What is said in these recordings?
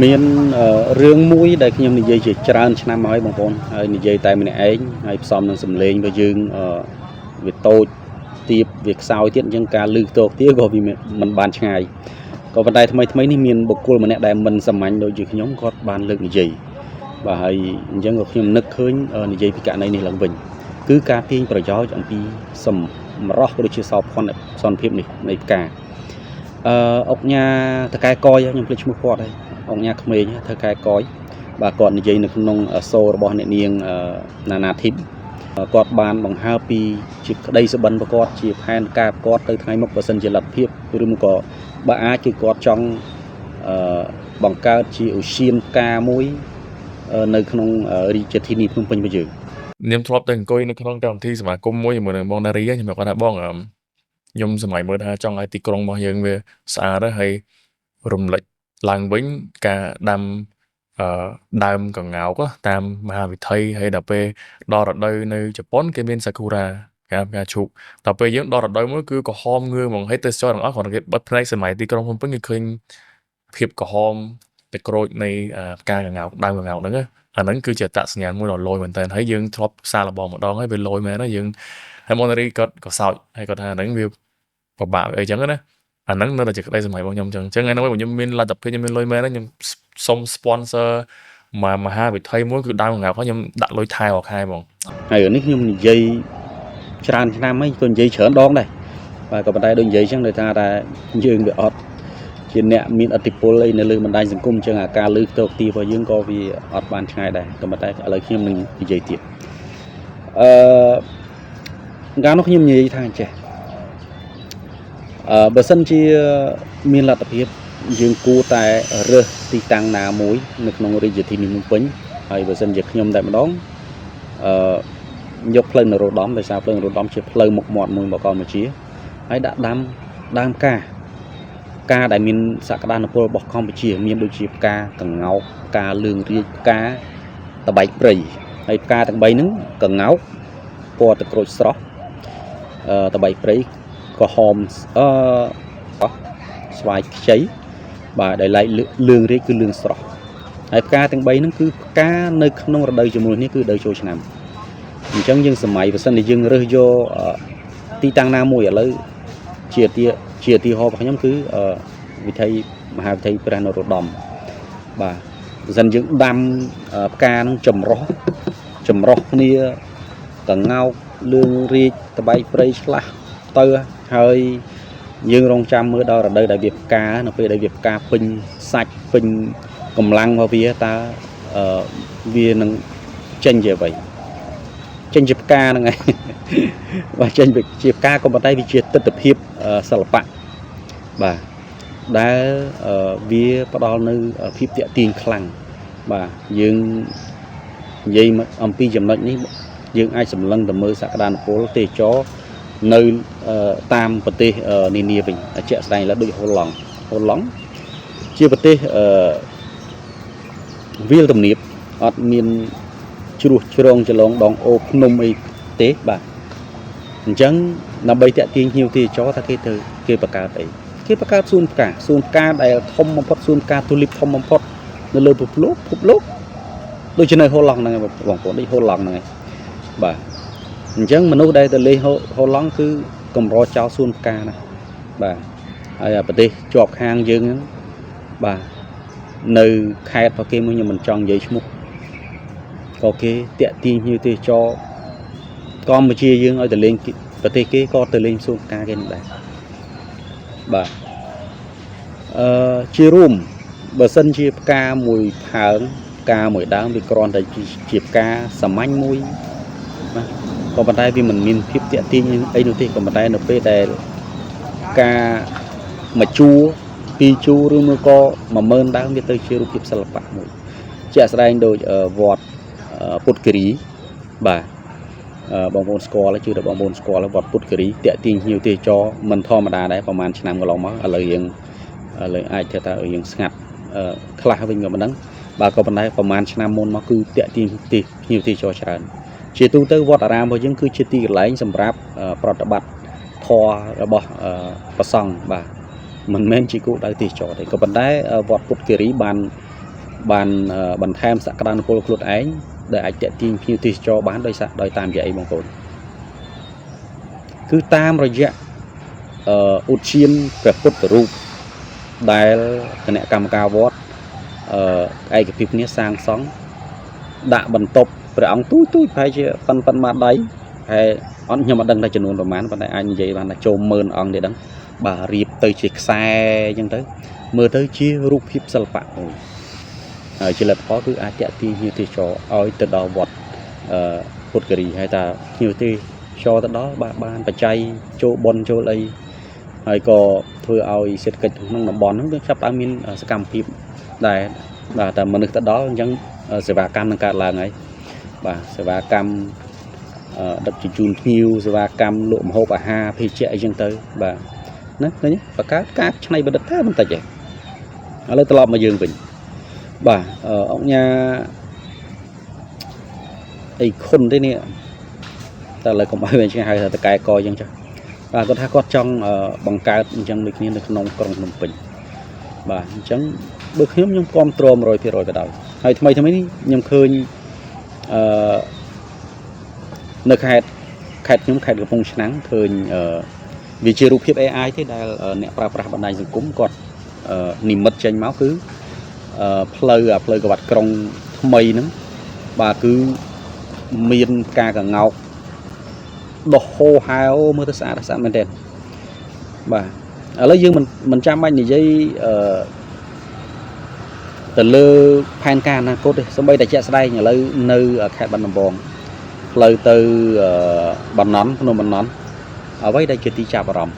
មានរឿងមួយដែលខ្ញុំនិយាយជាច្រើនឆ្នាំមកហើយបងប្អូនហើយនិយាយតែម្នាក់ឯងហើយផ្សំនឹងសំឡេងរបស់យើងវាតូចទៀបវាខ្សោយទៀតអញ្ចឹងការលឺតោកទៀតក៏វាមិនបានឆ្ងាយក៏ប៉ុន្តែថ្មីថ្មីនេះមានបុគ្គលម្នាក់ដែលមិនសាមញ្ញដូចជាខ្ញុំគាត់បានលើកនិយាយបាទហើយអញ្ចឹងក៏ខ្ញុំនឹកឃើញនិយាយពីករណីនេះឡើងវិញគឺការទាញប្រយោជន៍អំពីសម្រស់ក៏ដូចជាសោភ័ណសន្តិភាពនេះនៃផ្កាអឺអុកញ៉ាតកែកយខ្ញុំភ្លេចឈ្មោះគាត់ហើយអុកញ៉ាក្មេងធ្វើកែកយបាទគាត់និយាយនៅក្នុងសូររបស់អ្នកនាងណានាធីបគាត់បានបង្ហើបពីជាក្តីសុបិនរបស់គាត់ជាផែនការគាត់ទៅថ្ងៃមុខបើសិនជាលទ្ធភាពឬមកក៏បើអាចគឺគាត់ចង់អឺបង្កើតជាឧស្សាហផ្កាមួយនៅក្នុងរាជធានីភ្នំពេញរបស់យើង ខ្ញុំធ្លាប់ទៅអង្គុយនៅក្នុងកម្មវិធីសមាគមមួយជាមួយនឹងបងដារីខ្ញុំប្រាប់គាត់ថាបងខ្ញុំសម័យមើលថាចង់ឲ្យទីក្រុងរបស់យើងវាស្អាតហើយរំលេចឡើងវិញការដាំអឺដើមកង្កោកតាមមហាវិថីហើយដល់ពេលដល់រដូវនៅជប៉ុនគេមានសាគូរ៉ាគេផ្កាឈូកដល់ពេលយើងដល់រដូវមួយគឺក្រហមងឿហ្មងហើយទេសចរទាំងអស់គ្រាន់តែគេបិទភ្នែកសម័យទីក្រុងភ្នំពេញគេឃើញភាពក្រហមទឹកក្រូចនៃផ្កាកង្កោកដើមកង្កោកហ្នឹងអាហ្នឹងគឺជាអត្តសញ្ញាណមួយដ៏លយមែនតើហើយយើងធ្លាប់សាកល្បងម្ដងហើយវាលយមែនហើយយើងហើយម៉ូណារីគាត់ក៏សើចហើយគាត់ថាអាហ្នឹងវាពិបាកអីចឹងណាអាហ្នឹងនៅតែជាក្តីសម័យរបស់ខ្ញុំចឹងអញ្ចឹងថ្ងៃហ្នឹងខ្ញុំមានលទ្ធភាពខ្ញុំមានលុយមែនខ្ញុំសុំ sponsor មហាវិថីមួយគឺដើមកង្កោកខ្ញុំដាក់លុយថែរាល់ខែហ្មង ហើយនេះខ្ញុំនិយាយច្រើនឆ្នាំហើយក៏និយាយច្រើនដងដែរបាទក៏ប៉ុន្តែដូចនិយាយចឹងដោយថាតែយើងវាអត់ជាអ្នកមានឥទ្ធិពលអីនៅលើបណ្ដាញសង្គមអញ្ចឹងអាការលើកទៅទីរបស់យើងក៏វាអត់បានឆ្ងាយដែរក៏ប៉ុន្តែឥឡូវខ្ញុំនឹងនិយាយទៀតអឺកាលនោះខ្ញុំនិយាយថាអញ្ចេះអឺបើសិនជាមានលទ្ធភាពយើងគួរតែរើសទីតាំងណាមួយនៅក្នុងរាជធានីភ្នំពេញហើយបើសិនជាខ្ញុំតែម្ដងអឺយកផ្លូវនរោត្តមដោយសារផ្លូវនរោត្តមជាផ្លូវមុខមាត់មួយរបស់កម្ពុជាហើយដាក់ដាំដើមកាផ្កាដែលមានសក្តានុពលរបស់កម្ពុជាមានដូចជាផ្កាកង្កោកផ្កាលឿងរាជផ្កាតបែកព្រៃហើយផ្កាទាំង3ហ្នឹងកង្កោកពណ៌ទឹកក្រូចស្រស់អឺតបែកព្រៃក្រហមអឺស្វាយខ្ចីបាទដែលឡែកលឿងរាជគឺលឿងស្រស់ហើយផ្កាទាំង3ហ្នឹងគឺផ្កានៅក្នុងរដូវជំនួសនេះគឺរដូវចូលឆ្នាំអញ្ចឹងយើងសម័យបើសិនជាយើងរើសយកទីតាំងណាមួយឥឡូវជាទីជាទីហោរបស់ខ្ញុំគឺវិថីមហាវិថីព្រះនរោត្តមបាទបើសិនយើងដាំផ្កានឹងចម្រោះចម្រោះគ្នាកង្កោកលឿងរាជតបែកព្រៃឆ្លាស់ទៅហើយយើងរងចាំមើលដល់រដូវដែលវាផ្កានៅពេលដែលវាផ្កាពេញសាច់ពេញកម្លាំងរបស់វាតើវានឹងចេញជាអ្វីចេញជាផ្កាហ្នឹងឯងបាទចេញជាផ្កាក៏ប៉ុន្តែវាជាទិដ្ឋភាពសិល្បៈបាទដែលវាផ្ដល់នៅភាពតាក់ទាញខ្លាំងបាទយើងនិយាយអំពីចំណុចនេះយើងអាចសម្លឹងទៅមើលសក្តានុពលទេសចរនៅតាមប្រទេសនានាវិញជាក់ស្ដែងឡើយដូចហូឡង់ហូឡង់ជាប្រទេសអឺវាលទំនាបអត់មានជ្រោះជ្រងចលងដងអូភ្នំអីទេបាទអញ្ចឹងដើម្បីតាក់ទាញភ្ញៀវទេសចរថាគេទៅគេបង្កើតអីគេបង្កើតសួនផ្កាសួនផ្កាដែលធំបំផុតសួនផ្កាទូលីបធំបំផុតនៅលើពិភពលោកពិភពលោកដូចជានៅហូឡង់ហ្នឹងបងប្អូនដូចហូឡង់ហ្នឹងឯងបាទអញ្ចឹងមនុស្សដែលទៅលេងហូឡង់គឺកម្រចោលសួនផ្កាណាបាទហើយប្រទេសជាប់ខាងយើងហ្នឹងបាទនៅខេត្តរបស់គេមួយខ្ញុំមិនចង់និយាយឈ្មោះក៏គេតាក់ទាញភ្ញៀវទេសចរកម្ពុជាយើងឲ្យទៅលេងប្រទេសគេក៏ទៅលេងសួនផ្កាគេនឹងដែរបាទអឺជារួមបើសិនជាផ្កាមួយផើងផ្កាមួយដើមវាគ្រាន់តែជាផ្កាសាមញ្ញមួយណាក៏ប៉ុន្តែវាមិនមានភាពតាក់ទាញអីនោះទេក៏ប៉ុន្តែនៅពេលដែលផ្កាមួយជួរពីរជួរឬមួយក៏10000ដើមវាទៅជារូបភាពសិល្បៈមួយជាក់ស្ដែងដូចវត្តពុទ្ធគិរីបាទបងប្អូនស្គាល់ជឿថាបងប្អូនស្គាល់វត្តពុទ្ធគិរីតាក់ទាញភ្ញៀវទេសចរមិនធម្មតាដែរប្រហែលឆ្នាំកន្លងមកឥឡូវយើងឥឡូវអាចថាថាយើងស្ងាត់ខ្លះវិញក៏មិនដឹងបាទក៏ប៉ុន្តែប្រហែលឆ្នាំមុនមកគឺតាក់ទាញភ្ញៀវទេសចរច្រើនជាទូទៅវត្តអារាមរបស់យើងគឺជាទីកន្លែងសម្រាប់ប្រតិបត្តិធម៌របស់ព្រះសង្ឃបាទមិនមែនជាគោលដៅទេសចរទេក៏ប៉ុន្តែវត្តពុទ្ធគិរីបាន បានបន្ថែមសក្តានុពលខ្លួនឯងដែលអាចទាក់ទាញភ្ញៀវទេសចរបានដោយសារដោយតាមរយៈអីបងប្អូនគឺតាមរយៈឧទ្យានព្រះពុទ្ធរូបដែលគណៈកម្មការវត្តឯកភាពគ្នាសាងសង់ដាក់បន្ទប់ព្រះអង្គទូចទូចប្រហែលជាប៉ុនប៉ុនម៉ាដៃហើយអត់ខ្ញុំអត់ដឹងថាចំនួនប្រហែលប៉ុន្តែអាចនិយាយបានថាចូលម៉ឺនអង្គទេដឹងបាទរៀបទៅជាខ្សែអញ្ចឹងទៅមើលទៅជារូបភាពសិល្បៈមួយហើយជាលទ្ធផលគឺអាចទាក់ទាញភ្ញៀវទេសចរឲ្យទៅដល់វត្តអឺពុទ្ធគិរីហើយតាភ្ញៀវទេសចរទៅដល់បាទបានបច្ច័យចូលបុណ្យចូលអីហើយក៏ធ្វើឲ្យសេដ្ឋកិច្ចក្នុងតំបន់ហ្នឹងវាចាប់ផ្ដើមមានសកម្មភាពដែរបាទតែមនុស្សទៅដល់អញ្ចឹងសេវាកម្មនឹងកើតឡើងហើយបាទសេវាកម្មដឹកជញ្ជូនភ្ញៀវសេវាកម្មលក់ម្ហូបអាហារភេសជ្ជៈអីចឹងទៅបាទណាឃើញបង្កើតការច្នៃប្រឌិតតែបន្តិចឯងឥឡូវត្រឡប់មកយើងវិញបាទអង្គញាអីខុនទេនេះតែឥឡូវកុំឲ្យវិញឆ្ងាយហៅថាតកែកអញ្ចឹងចុះបាទគាត់ថាគាត់ចង់បង្កើតអញ្ចឹងដូចគ្នានៅក្នុងក្រុងភ្នំពេញបាទអញ្ចឹងបើខ្ញុំគ្រប់គ្រង 100% ក៏ដោយហើយថ្មីថ្មីនេះខ្ញុំឃើញអឺនៅខេត្តខ្ញុំខេត្តកំពង់ឆ្នាំងឃើញវាជារូបភាព AI ទេដែលអ្នកប្រើប្រាស់បណ្ដាញសង្គមគាត់និមិត្តចេញមកគឺផ្លូវអាផ្លូវក្បាត់ក្រុងថ្មីហ្នឹងបាទគឺមានផ្កាកង្កោកដុះហូរហែវមើលទៅស្អាតស្អាតមែនទែនបាទឥឡូវយើងមិនចាំបាច់និយាយអឺទៅលើផែនការអនាគតទេសូម្បីតែជាក់ស្ដែងឥឡូវនៅខេត្តបាត់ដំបងផ្លូវទៅបណ្ណន់ភ្នំបណ្ណន់អ្វីដែលជាទីចាប់អារម្មណ៍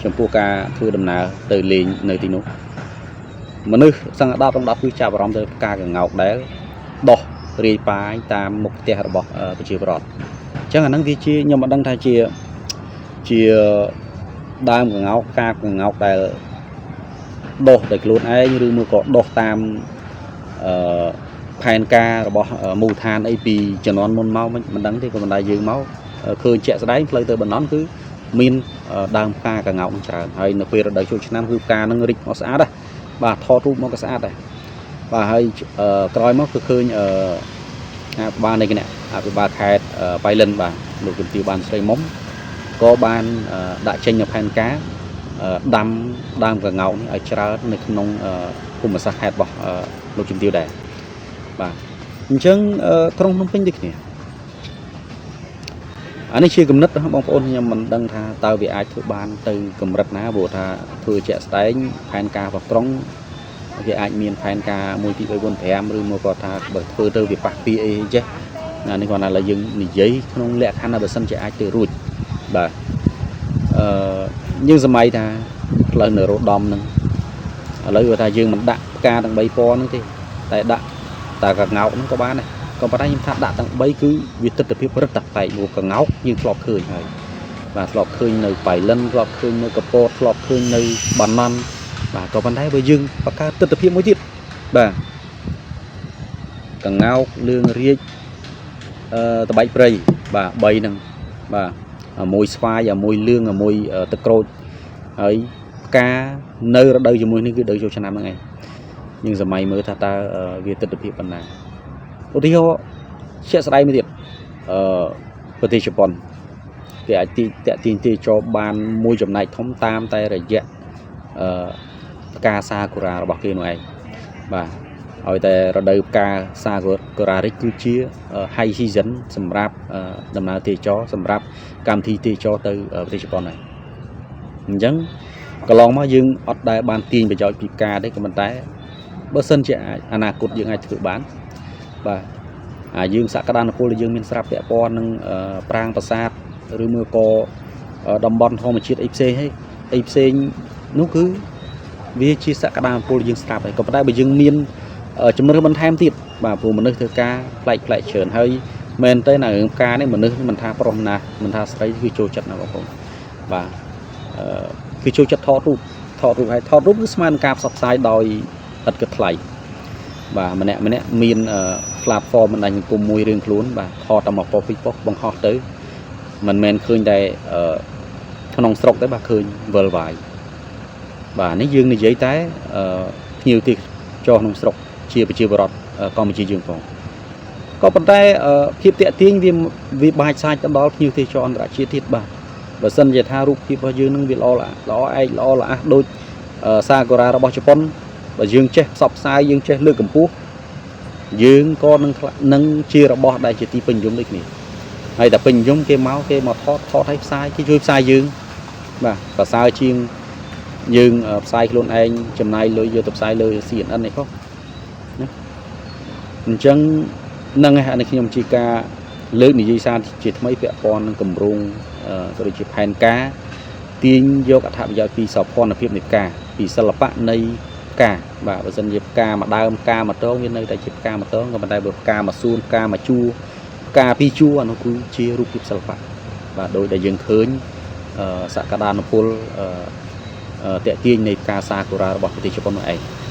ចំពោះការធ្វើដំណើរទៅលេងនៅទីនោះមនុស្សសឹង10ដល់10គឺចាប់អារម្មណ៍ទៅផ្កាកង្កោកដែលដុះរាយប៉ាយតាមមុខផ្ទះរបស់ប្រជាពលរដ្ឋអញ្ចឹងអាហ្នឹងវាជាខ្ញុំមិនដឹងថាជាដើមកង្កោកផ្កាកង្កោកដែលដុះដោយខ្លួនឯងឬមួយក៏ដុះតាមអឺផែនការរបស់មូលដ្ឋានអីពីជំនាន់មុនមកមិនដឹងទេក៏មិនដែរយើងមកឃើញជាក់ស្ដែងផ្លូវទៅបណ្ណន់គឺមានដើមផ្កាកង្កោកច្រើនហើយនៅពេលរដូវចូលឆ្នាំគឺផ្កានឹងរីកមកស្អាតណាបាទថតរូបមកក៏ស្អាតដែរបាទហើយក្រោយមកគឺឃើញអភិបាលនៃគណៈអភិបាលខេត្តបៃលិនបាទលោកជំទាវបានស្រីមុំក៏បានដាក់ចេញនៅផែនការដាំដើមកង្កោកនេះឲ្យច្រើននៅក្នុងភូមិសាស្ត្រខេត្តរបស់លោកជំទាវដែរបាទអញ្ចឹងក្រុងភ្នំពេញដូចគ្នាអានេះជាគំនិតបងប្អូនខ្ញុំមិនដឹងថាតើវាអាចធ្វើបានទៅកម្រិតណាព្រោះថាធ្វើជាក់ស្ដែងផែនការរបស់ក្រុងគេអាចមានផែនការ1 2 3 4 5ឬមកគាត់ថាបើធ្វើទៅវាប៉ះពីអីចេះណានេះគាត់ថាឥឡូវយើងនិយាយក្នុងលក្ខខណ្ឌថាបើសិនជាអាចទៅរួចបាទយើងសម័យថាផ្លូវនៅរោដំហ្នឹងឥឡូវគាត់ថាយើងមិនដាក់ផ្កាទាំង3ពណ៌ហ្នឹងទេតែដាក់តែកង្កោកហ្នឹងក៏បានដែរក៏ប៉ុន្តែខ្ញុំថាដាក់ទាំង3គឺវាទិដ្ឋភាពរឹតតែប្លែកមួយកង្កោកយើងធ្លាប់ឃើញហើយបាទធ្លាប់ឃើញនៅបៃលិនធ្លាប់ឃើញនៅកពតធ្លាប់ឃើញនៅបាណន់បាទក៏ប៉ុន្តែបើយើងបង្កើតទិដ្ឋភាពមួយទៀតបាទកង្កោកលឿងរាជតបែកព្រៃបាទ3ហ្នឹងបាទមួយស្វាយមួយលឿងមួយទឹកក្រូចហើយផ្កានៅរដូវជាមួយនេះគឺដូវចូលឆ្នាំហ្នឹងឯងយើងសម័យមើលថាតើវាទិដ្ឋភាពប៉ុណ្ណាឧទាហរណ៍ជាក់ស្ដែងមួយទៀតប្រទេសជប៉ុនគេអាចទាក់ទាញទេសចរបានមួយចំណែកធំតាមតែរយៈផ្កាសាគូរ៉ារបស់គេនោះឯងបាទឲ្យតែរដូវផ្កាសាគូរ៉ារិចគឺជា high season សម្រាប់ដំណើរទេសចរសម្រាប់កម្មវិធីទេសចរទៅប្រទេសជប៉ុនហើយអញ្ចឹងកន្លងមកយើងអត់ដែលបានទាញប្រយោជន៍ពីផ្កាទេក៏ប៉ុន្តែបើសិនជាអាចអនាគតយើងអាចធ្វើបានបាទអាយើងសក្តានុពលដែលយើងមានស្រាប់ពាក់ព័ន្ធនឹងប្រាង្គប្រាសាទឬមួយក៏តំបន់ធម្មជាតិអីផ្សេងហើយអីផ្សេងនោះគឺវាជាសក្តានុពលយើងស្រាប់ហើយក៏ប៉ុន្តែបើយើងមានជំនឿបន្ថែមទៀតបាទព្រោះមនុស្សធ្វើការប្លែកច្រើនហើយមែនទេណារឿងផ្កានេះមនុស្សមិនថាប្រុសណាមិនថាស្រីគឺចូលចិត្តណាបងប្អូនបាទគឺចូលចិត្តថតរូបហើយថតរូបគឺស្មើនឹងការផ្សព្វផ្សាយដោយឥតគិតថ្លៃបាទម្នាក់ម្នាក់មាន platform បណ្ដាញសង្គមមួយរឿងខ្លួនបាទថតតែមកប៉ុស្តិ៍ពីរប៉ុស្តិ៍បង្ហោះទៅមិនមែនឃើញតែក្នុងស្រុកទេបាទឃើញ worldwide បាទនេះយើងនិយាយតែភ្ញៀវទេសចរក្នុងស្រុក ជាប្រជាពលរដ្ឋកម្ពុជាយើងផងក៏ប៉ុន្តែភាពតាក់ទាញវាវាបាចសាចទៅដល់ភ្ញៀវទេសចរអន្តរជាតិទៀតបាទបើសិនជាថារូបភាពរបស់យើងនឹងវាល្អល្អឯកល្អល្អះដូចសាកូរ៉ារបស់ជប៉ុនបើយើងចេះផ្សព្វផ្សាយយើងចេះលើកកម្ពស់យើងក៏នឹងនឹងជារបស់ដែលជាទីពេញនិយមដូចគ្នាហើយតែពេញនិយមគេមកគេមកថតថតឲ្យផ្សាយគេជួយផ្សាយយើងបាទប្រសើរជាងយើងផ្សាយខ្លួនឯងចំណាយលុយយកទៅផ្សាយលើ CNN នេះផងណាអញ្ចឹងនឹងឯងនេះខ្ញុំជាការលើកនិយាយសារជាថ្មីពាក់ព័ន្ធនឹងគម្រោងក៏ដូចជាផែនការទាញយកអត្ថប្រយោជន៍ពីសោភ័ណភាពនៃផ្កាពីសិល្បៈនៃផ្កាបាទបើសិនជាផ្កាមួយដើមផ្កាមួយតងវានៅតែជាផ្កាមួយតងក៏ប៉ុន្តែបើផ្កាមួយសួនផ្កាមួយជួរផ្កាពីរជួរអានោះគឺជារូបភាពសិល្បៈបាទដោយដែលយើងឃើញសក្តានុពលតាក់ទាញនៃផ្កាសាកូរ៉ារបស់ប្រទេសជប៉ុននោះឯង។